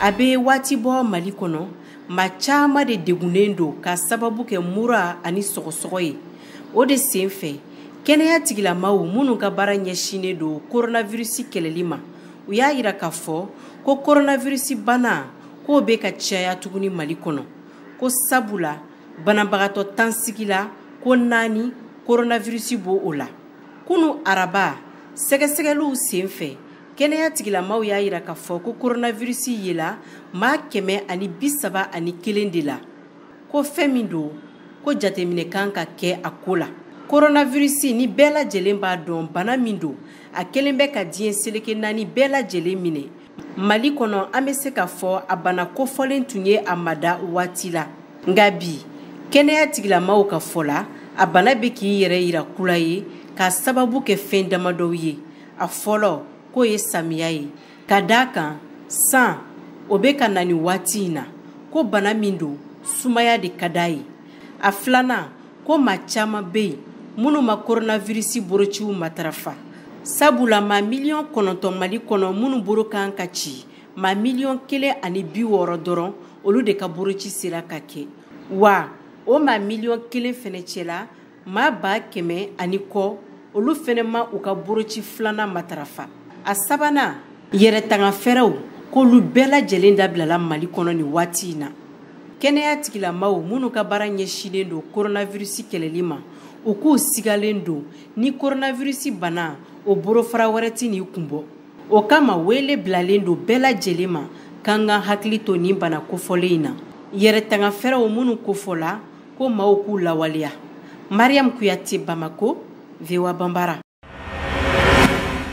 A bɛ waati bɔ Mali kɔnɔ, maa caman de degunnen don ka sababu kɛ mura ani sɔgɔsɔgɔ ye. O de senfɛ, kɛnɛya tigilamaw minnu ka baara ɲɛsinnen don coronavirus kɛlɛli ma, u y'a yira k'a fɔ ko coronavirus bana k'o bɛ ka caya tuguni Mali kɔnɔ. Ko sabula banabagatɔ 10 sigila ko 4 coronavirus b'o o la. Kunu araba, sɛgɛsɛgɛliw senfɛ, kɛnɛya tigilamaw y'a yira k'a fɔ ko coronavirus yela maa 131 de la. Ko fɛn min don, ko jateminɛ kan ka kɛ a ko la. Coronavirus ni bɛɛ lajɛlen b'a dɔn bana min don, a kɛlen bɛ ka diɲɛ seleke 4 bɛɛ lajɛlen minɛ. Mali kɔnɔ, an bɛ se k'a fɔ a bana kofɔlen tun ye a mada waati la. Nka bi, kɛnɛya tigilamaw ka fɔ la, a bana bɛ k'i yɛrɛ yira kura ye k'a sababu kɛ fɛn damadɔw ye. A fɔlɔ, k'o ye samiya ye. Ka d'a kan, san, o bɛ ka na nin waati in na, ko bana min don, sumaya de ka d'a ye. A filanan, ko maa caman bɛ yen minnu ma coronavirus borociw matarafa. Sabula maa 9 miliyɔn Mali kɔnɔ minnu boro kan ka ci, maa 1,6 miliyɔn dɔrɔn, olu de ka boroci sera ka kɛ. Wa o maa 1 miliyɔn fɛnɛ cɛla, maa 100 000 ani kɔ, olu fɛnɛ ma u ka boroci filanan matarafa. A sabanan, yɛrɛtanga fɛɛrɛw k'olu bɛɛ lajɛlen dabilala Mali kɔnɔ nin waati in na. Kɛnɛya tigilamaw minnu ka baara ɲɛsinnen don coronavirus kɛlɛli ma, u k'u sigalen don ni coronavirus bana o borofara wɛrɛ ti n'i kun bɔ. O kama, wele bilalen don bɛɛ lajɛlen ma k'an ka hakili to nin bana kofɔlen in na. Yɛrɛtanga fɛɛrɛw minnu kofɔla, ko maaw k'u lawaleya. Mariam Kuyate, Bamako, VOA Bambara.